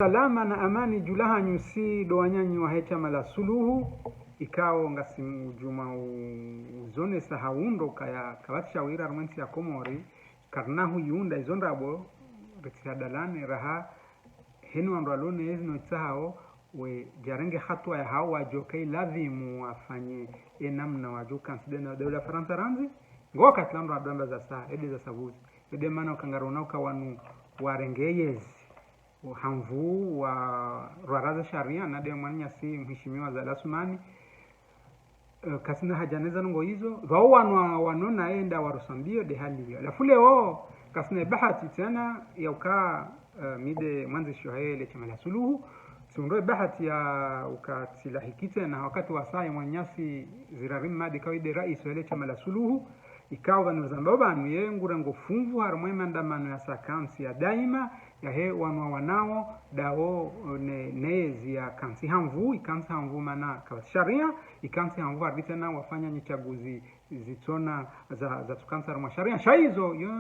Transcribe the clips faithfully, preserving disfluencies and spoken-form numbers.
Salama na amani dju lahanyu si ndo wananyangu wahe shama la Suluhu, ikao ngasi mdjuma u-, uzonesa ha undro kaya kapvatsi shawiri harumwa entsi ya Komori, karina huyunda izo ndrabo, ritsi hadalane raha, heni wandru walo ne ezi no itsahao, wadjarenge hatuwa yahao wadjoka ilazimu wafanye enamna wadjo kantsi nde na daula Farantsa randzi, ngo wakati landro adwamba za sa, ede za sabuzi, ede mana uka ngarona uka wanu warenge yezi, uhamvu wa rwaraza sharia, na nde mwananyasi mheshimiwa Azali Assoumani, eh, kasina haja neza ndrongo izo, pvao wanu wa-, wanu naye nda warusambio nde hali iyo. Halafu leo, kasina bahati tsena ya uka, eh, mi nde mwandzishi wahe le shama la Suluhu, tsi undro bahati ya uka tsilahiki tsena wakati wa saya mwananyasi Zirari Mmadi kawa nde rais wahe le shama la Suluhu, ikao pvanu zambwa pvanu ye ngurengo funvu harumwa emaandamano ya sa kantsi ya daima, yahe wanu wa wanao, ndao, ne, ne ezi ya kantsi hamvu, ikantsi hamvu mana kapvatsi sharia, ikantsi hamvu harudi tsena wafanya nyi shaguzi zitsona za, za tsukantsi harumwa sharia. Sha izo, yo,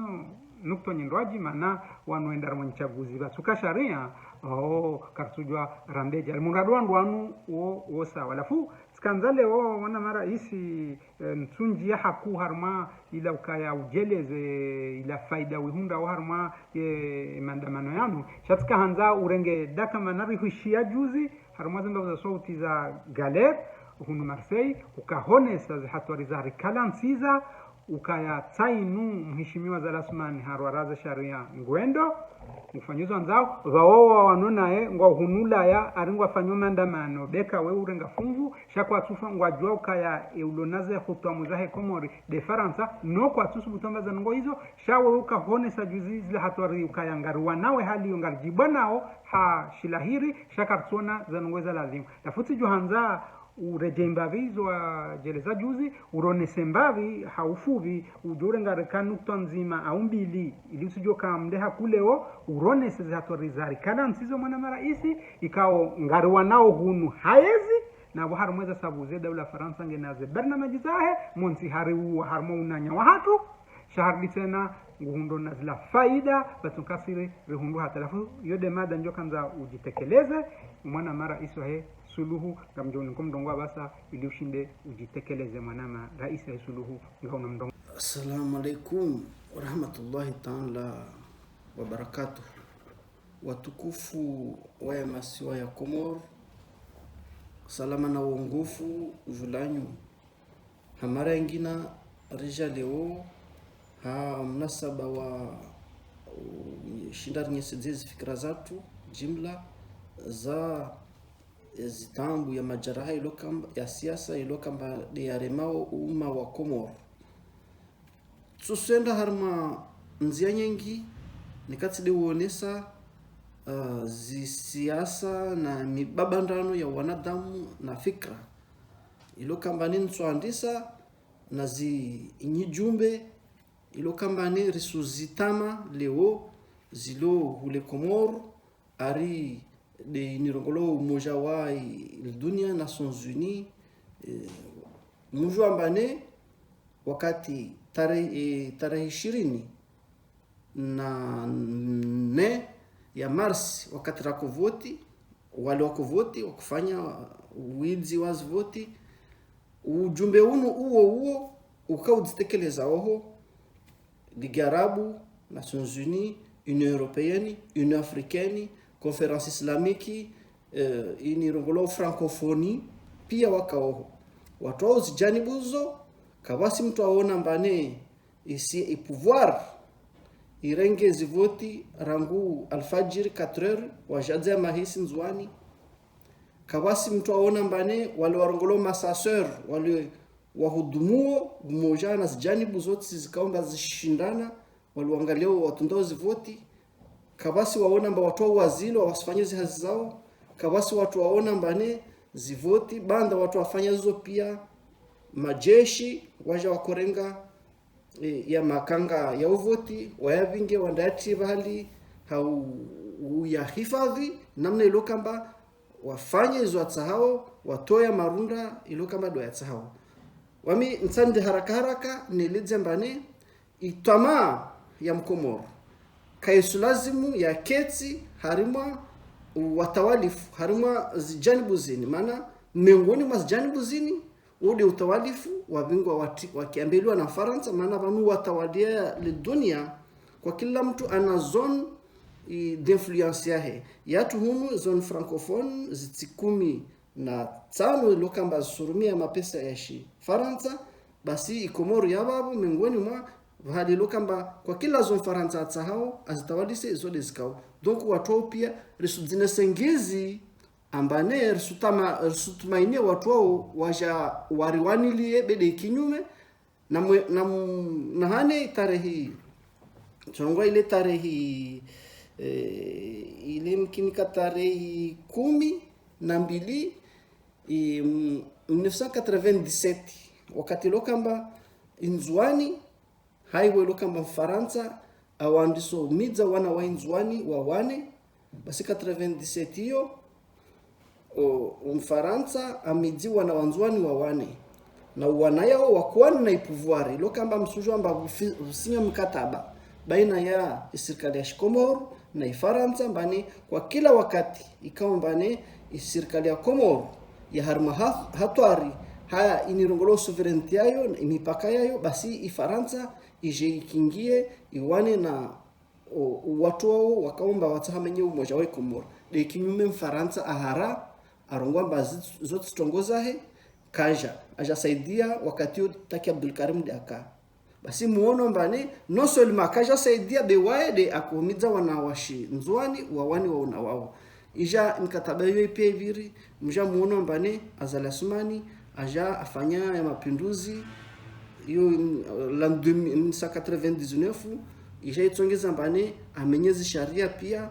nukta nyindji mana wanu wenda harumwa nyi shaguzi pvatsuka sharia, oh, karitsudjua rambe dje. Almuradi wandru wanu wo, wo sawa. Halafu, tsikandza leo, wana maraisi, eh, ntsundji ya haku harumwa ila ukaya udjeleze ila faida wihundrao harumwa ye maandamano yanu. Sha tsika handza urenge dakika mana rihwishiya juzi, harumwa zimbavu za sauti za Galère, hunu Marseille, ukahonesa zihatwari za rikala ntsiza, ukaya tsainu mheshimiwa Azali Assoumani harwaraza sharia ngwendo, ngufanyizo andzao, pvao wa wanu naye, ngwa hunu Ulaya, ari ngwafanyo maandamano, beka we urenga funvu, sha kwatsufa ngwadjua ukaya, e, ulo naze hutwamu zahe Komori nde Farantsa, no kwatsusubutu amba za ndrongo izo, sha we ukahonesa juzi zila hatwari ukaya ngari wanawe hali yo ngaridjibwa nao, ha shilahiri, sha karitsona za ndrongo za lazimu. Halafu tsidjo handza, uredjei mbapvi izo wadjeleza juzi, uronese mbapvi, ha ufupvi, udjo urenga reka nukta ndzima au mbili, ili utsidjo ka mnde haku leo, uronese zihatwari za rikala ntsizo mwana maraisi, ikao ngari wanao hunu ha yezi, na pvo harumwa eza sabu ze daula Farantsa ngena ze barnamaji zahe, montsi hari uwa harumwa unanya wahatru, sha harudi tsena nguhundro na zila faida, pvatsu nkasiri rihundru hata. Halafu, yo nde mada ndjo kandza udjitekeleze, mwana maraisi wahe Suluhu, ngamdjo unika omrongoo wa pvasa, ili ushinde udjitekeleze mwana maraisi wahe Suluhu, ngauna mrongoo. Assalamu alaikum warahmatullahi taala wabarakatuh. Watukufu wa ya masiwa ya Komori, salama na uongofu dju lanyu. Ha mara yangina ridja leo, ha mnasaba wa, uh, shinda rinyesedze zifikira zatru, jimla za, eh, zitambu ya majaraha ilo kamba, ya siasa ilo kamba nde yaremao umma wa Komori. Tsusenda harumwa ndzia nyengi, nikatsi nde uonesa, uh, zisiasa na mibabandrano ya wanadamu na fikira. Ilo kamba ni ntsuandisa na zinyi jumbe, ilo kamba ni risuzitama leo zilo hule Komori, ari nde ini rongolwao umoja wa i-, dunia, Nations Unies, eh, mujua amba ne wakati tarehi, eh, tarehi ishirini na nne ya Mars, wakati rako voti, wale wako voti, wakufanya widzi wa zivoti, ujumbe unu uwo uwo uka udzitekeleza oho, Ligue Arabe, Nations Unies, Union Européenne, Union Africaine, Conférence Islamique, eh, ini rongolwao Francophonie, pia waka oho. Watru wao zijanibu zo, kapvatsi mtru aona amba ne isi i pouvoir irenge zivoti rangu alfajiri quatre heures, wajadze ya mahisi Ndzuani. Kapvatsi mtru aona amba ne wale warongolwao ma assesseurs, wale wahudumuo umoja na zijanibu zontsi zikao amba zishindana, wale wangaliao watundao zivoti. Kapvatsi waona amba watru wao wazilo, wasifanye zihazi zao. Kapvatsi watru waona amba ne zivoti, baanda watru wafanya zo pia, majeshi waja wakorenga, eh, ya makanga ya uvoti, wayavinge wandayatrie pvahali ha u-, uyahifadhi, namna ilo kamba wafanye izo watsahao, watoe ya marunda ilo kamba ndo yatsahao. Wami ntsende haraka haraka, nilidze amba ne, itwamaa ya Mkomoro, kaisulazimu yaketsi harimwa watawalifu harimwa zijanibu zini, mana mengoni mwa zijanibu zini, wo nde utawalifu wavingwa wati-, wakiambeliwa na Farantsa, mana vanu watawalia le dunia, kwa kila mtu ana zone, i, d'influence yahe. Yatru hunu zone francophone, zitsi kumi na tsano, ilo kamba zisurumia mapesa ya shifarantsa, basi i Komoro ya vavo mengoni mwa vahali ilo kamba kwa kila zo Mfarantsa atsahao azitawalise, izo nde zikao. Donc watru wao pia risudzinese ngizi, amba ne risutama-, risutumainie watru wao waja wariwanilie, be nde kinyume, na mwe-, na m-, na hane tarehi, tsongwa ile tarehi, eh, ile mkinika tarehi kumi na mbili, i, m-, mille neuf cent quatre-vingt-dix-sept, wakati ilo kamba Indzuani, haivo ilo kamba Mfarantsa awandiso midza wana wa Indzuani wawane, basi quatre-vingt-dix-sept iyo, o, o Mfarantsa amidzi wana wa Ndzuani wawane. Na uwana yao wakuwana na i pouvoir, ilo kamba msujua amba vufi-, vusinywa mkataba baina ya isirikali ya Shikomoro na Ifarantsa, mbane kwa kila wakati ikao mbane isirikali ya Komoro ya harimwa ha-, hatwari ha inirongolo souveraineté yayo, imipaka yayo, basi Ifarantsa ije ikingie, iwane na o, o watru wao wakaomba watsaha menye umoja wa Komoro. Nde kinyume Mfarantsa ahara, arongoa amba zi-, zo tsi trongo zahe, kaja, aja saidia wakati yo Taki Abdul Karim nde aka. Basi muono mbane, non seulement kaja saidia be waye nde akomidza wana wa Shindzuani, wawane wa una wao. Ija mikataba iyo pia iviri, muja muono mbane, Azali Assoumani, aja afanya ya mapinduzi, iyo, mm, l'an deux mille, mille neuf cent quatre-vingt-dix-neuf, ija itsongeza mbane, amenye zi sharia pia,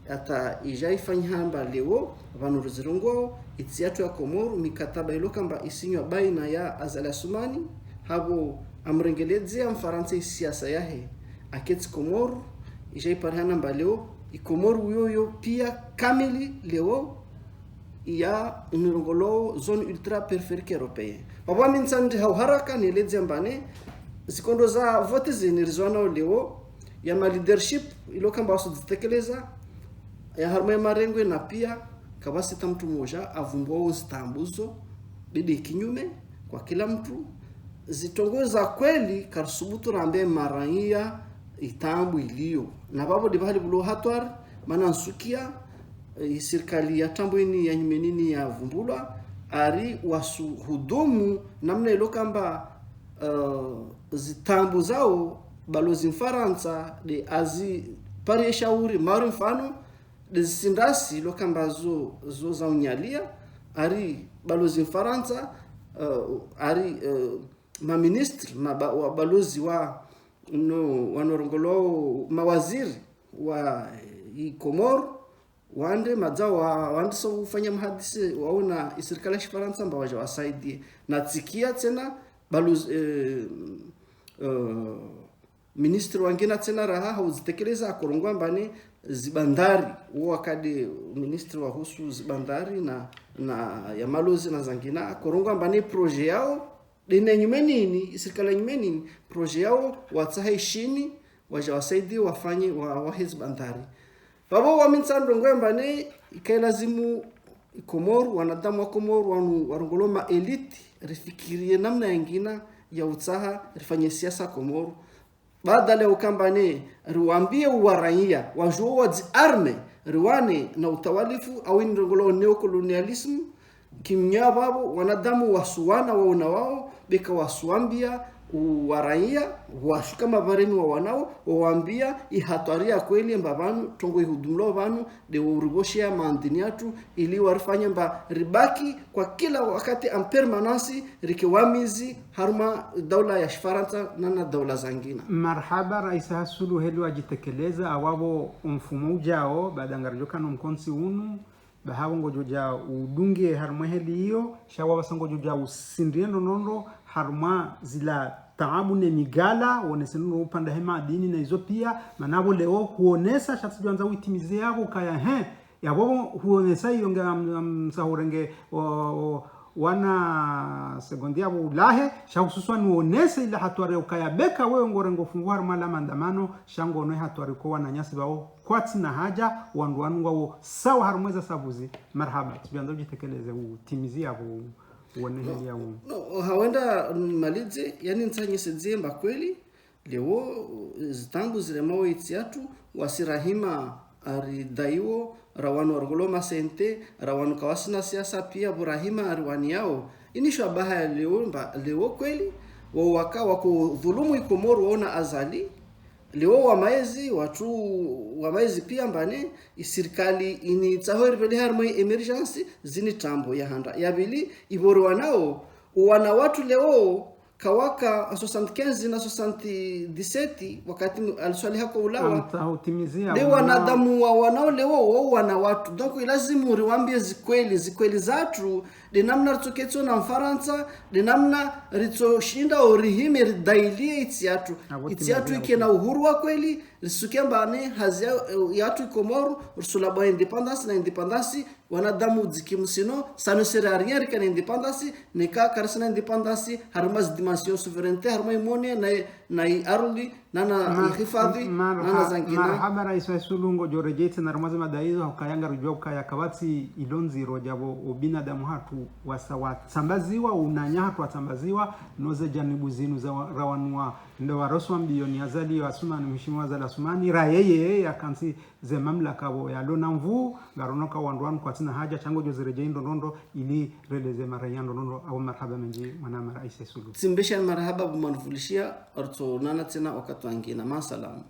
hata ija ifanya hamba leo, vanu ruzirongoao, itsi yatru ya Komoro, mikataba ilo kamba isinywa baina ya Azali Assoumani, havo amrengeledzea Mfarantsa isiasa yahe, aketsi Komoro, ija iparihana amba leo, i Komoro uyoyo pia kamili leo, ya inirongolo zone ultra-périphérique européenne. Vavo mi ntsandri ha uharaka nieledzea mbane, zikondo za vote zini rizoanao leo, ya ma leadership, ilo kamba wasudzitekeleza, ya harimwa ya marengwe na pia, kavasi ta mtru moja, avumbua o zitambuzo, be nde kinyume, kwa kila mtru, zitrongo za kweli, karisubutu rambe maraiya, itambu ilio. Na vavo nde vahali vulo hatwari, mana nsukia, eh, isirikali ya tambu ini ya nyumeni ini yavumbulwa, ari wasuhudumu namna ilo kamba, eh, zitambu zao, balozi Mfarantsa, nde azi pari eshauri, mari mfano, nde zisindasi ilo kamba zo, zo za unyalia, ari balozi Mfarantsa, eh, ari, eh, maministri, maba-, wa balozi wa, no, wanorongolo mawaziri wa, eh, i Komoro, wande madza wa, wandiso ufanya mahadisi waona isirikali ya Shifarantsa amba waja wasaidie. Na tsikia tsena balozi, eh, eh, ministri wangina tsena raha hauzitekeleza akorongoa mbane zibandari, wo wakade ministri wahusu zibandari na, na ya malozi na zangina, akorongoa mbane projet yao, nde ne nyumeni ini, isirikali ya nyumeni ini, projet yao watsaha ishini, waja wasaidie wafanye, wa, wahe zibandari. Vavo wami ntsandrongoa mbane, ikailazimu i Komoro, wanadamu wa Komoro, wanu warongolo ma élite, rifikirie namna yangina ya utsaha, rifanye siasa Komoro. Badala ya ukamba ne, riwambie uwaraiya, wajuo wadziarme, riwane na utawalifu, au inirongolo néocolonialisme, kimnya vavo, wanadamu wasuwana waona wao, be kawasuambia uwaraiya, washuka mavareni wawanao, wawambia ihatwari ya kweli amba vanu, trongo ihudumulwao vanu, nde urivoshea mandini yatru, ili warifanye amba ribaki kwa kila wakati en permanence, rike wamizi, harumwa daula ya Shifarantsa na na daula zangina. Marahaba, Raisi Hasulu, heli wajitekeleza, awavo mfumo ujao, baada ngarijoka no mkontsi unu, bahavo ngojoja udunge harumwa heli iyo, sha wavasa ngojoja usindrie ndro nondo, harumwa zila taabu ne migala, wonese nondo upanda he madini na izo pia, mana avo leo huonesa, sha tsidjwandza uitimize yavo kaya, he, yavo huonesa iyo nge am-, am-, msahurenge, o, o, wana segondi yapvo ulahe, sha hususwani wonese ila hatwari ya ukaya beka wewe ngorengo fungu harumwa la maandamano, sha ngono hatwari ko wananyasi pvao kwatsina haja, wandru wanu ngwawo sawa harumwa eza sabuzi. Marahaba, tsubiandza ujitekeleze utimizi yapvo wone heli yapvo. No, hawenda nimalidze, yani ntsanyise dzemba kweli, leo, zitangu ziremao itsi yatru, wasi Rahima aridaiwo, ra wanu warongolwa masente, ra wanu kawasina siasa pia, pvo Rahima ariwaniyao. Ini shabaha ya leo mba, leo kweli, wo waka wako dhulumu Ikomoro wona Azali, leo wamaezi, watru wamaezi pia mbane, isirikali ini tsaho iriveli harumwa emergence, zini tambo ya handa. Ya pvili, ipvo riwanao, wana watru leo, kawaka soixante-quinze na soixante-dix-sept, wakati mu-, Ali Swalihi hako ulawa. Amtsaho utimizia, nde wana wanadamu wa wanao leo, wo wana watru. Donc, ilazimu riwambie zikweli, zikweli zatru, nde namna ritsoketso na Mfarantsa, nde namna ritsoshinda orihime ridailie itsi yatru. Abo itsi yatru timizia ike na uhuru wa kweli, risuke mbane hazi ya, yatru Ikomoro, risulaba indépendance na indépendance, wanadamu dzikimu sino, ça ne sert à rien rika na indépendance, neka karisina indépendance, harumwa zi dimension souveraineté, harumwa imone na, na iaruli, na na ihifadhi, na na zangina. Marahaba, Rais wa Suluhu, ngodjo redjei tsena harumwa ze mada izo, hukaya ngarudjuwa ukaya kapvatsi ilo ndziro djapvo ubinadamu hatru wasa watsambaziwa, unanya hatru watsambaziwa, no ze janibu zinu za wa-, ra wanu wa, ndo waroswa mbioni Azali Asumani, Mheshimiwa Azali Asumani, ra yeye, yeye, yakantsi ze mamlaka pvo yalo na nvuu, ngarono ka wandru wanu kwatsina haja, sha ngodjo ziredjei ndrondrondro, ili releze maraya ndrondrondro, apvo marahaba mendji, mwanama Rais Suluhu. Tsimbesha marahaba pvo manuvulishia, orto nana tsena wakati wangina. Masalam.